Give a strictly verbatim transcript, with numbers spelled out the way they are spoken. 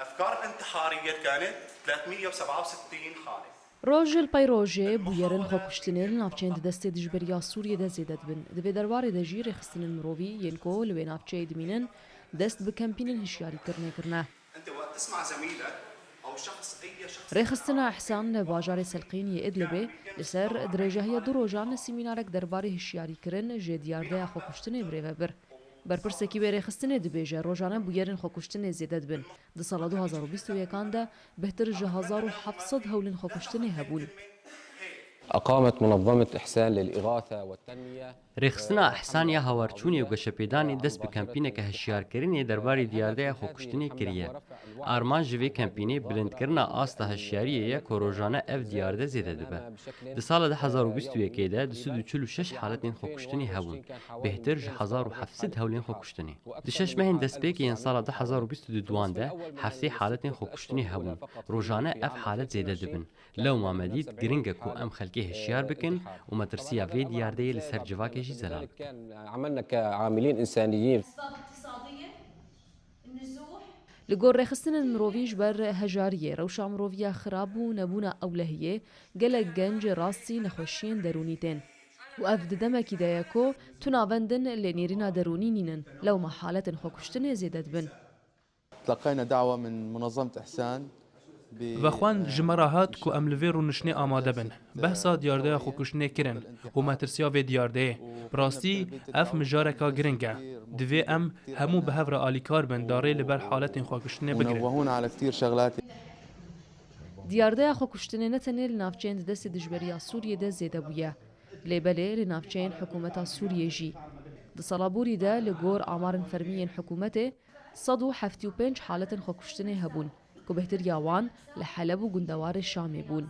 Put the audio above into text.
أفكار انتحارية كانت ثلاثمية وسبعة وستين حالة. Roj li pey rojê bûyerên xwekuştinê li navçeyên di destê dijberiya Sûriyê de zêde dibin. Di vê derbarê de jî rêxistinên mirovî yên ku li wê navçeyê dimînin, dest bi kempînên hişyarîkirinê kirine. أنت وقت تسمع زميلك أو شخص، أي شخص Rêxistina Ihsan li bajarê Selqîn yê Idlibê li ser dirêjahiya du rojan semînarek derbarê hişyarîkirin ji diyardeya xwekuştinê birêve bir. Berpirsekî wê rêxistinê dibêje rojane bûyerên xwekuştinê zêde dibin. Di sala du hazar û bîst û yekan de bêhtir ji hezar û heft sed hewlên xwekuştinê hebûn. أقامت منظمة إحسان للإغاثة والتنمية Rêxistina Ihsan ya Hawarçûnê û Geşepêdanê dest bi kempîneke hişyarkirinê derbarê diyardeya xwekuştinê kiriye. Armanc ji vê kempînê bilindkirina asta hişyariyê ye ku rojane ev diyarde zêde dibe. Di sala du hezar û bîst û yekê de du sed û çil û şeş haletên xwekuştinê hebûn. Bêhtir ji hezar û heft sed hewlên xwekuştinê. Di şeş mehên destpêkê yên sala du hezar û bîst û duan de heftê haletên xwekuştinê hebûn. Rojane ev halet zêde dibin. Lewma me dît giring e ku em xelkê hişyar bikin û metirsiya vê diyardeyê li ser civakê jî zelal bikin. عملنا كعاملين إنسانيين. Li gor rêxistinên mirovî ji ber hejariyê, rewşa mirovî ya xirab û nebûna ewlehiyê, gelek genc rastî nexweşiyên derûnî tên. Û ev di demekî de ye ku tu navendin lê nêrîna derûnî nînin, lewma haletên xwekuştinê zêde dibin. تلقينا دعوة من منظمة إحسان. Vexwend ji me re hat ku em li vê rûniştinê amade bin. Behsa diyardeya xwekuştinê kirin û metirsiya vê diyardeyê. Bi rastî ev mijareka giring e. Divê em hemû bi hev re alîkar bin darê li ber haletên xwekuştinê bigirin. ونوهونا على كثير شغلات. Diyardeya xwekuştinê ne tenê li navçeyên di destê dijberiya Sûriyê de zêde bûye. Lê belê li navçeyên hikûmeta Sûriyê jî. Di sala borî de li gor amarên fermî yên hikûmetê sed û heftê û pênc haletên xwekuştinê hebûn ku bêhtir ya wan li Heleb û gundewarê Şamê bûn.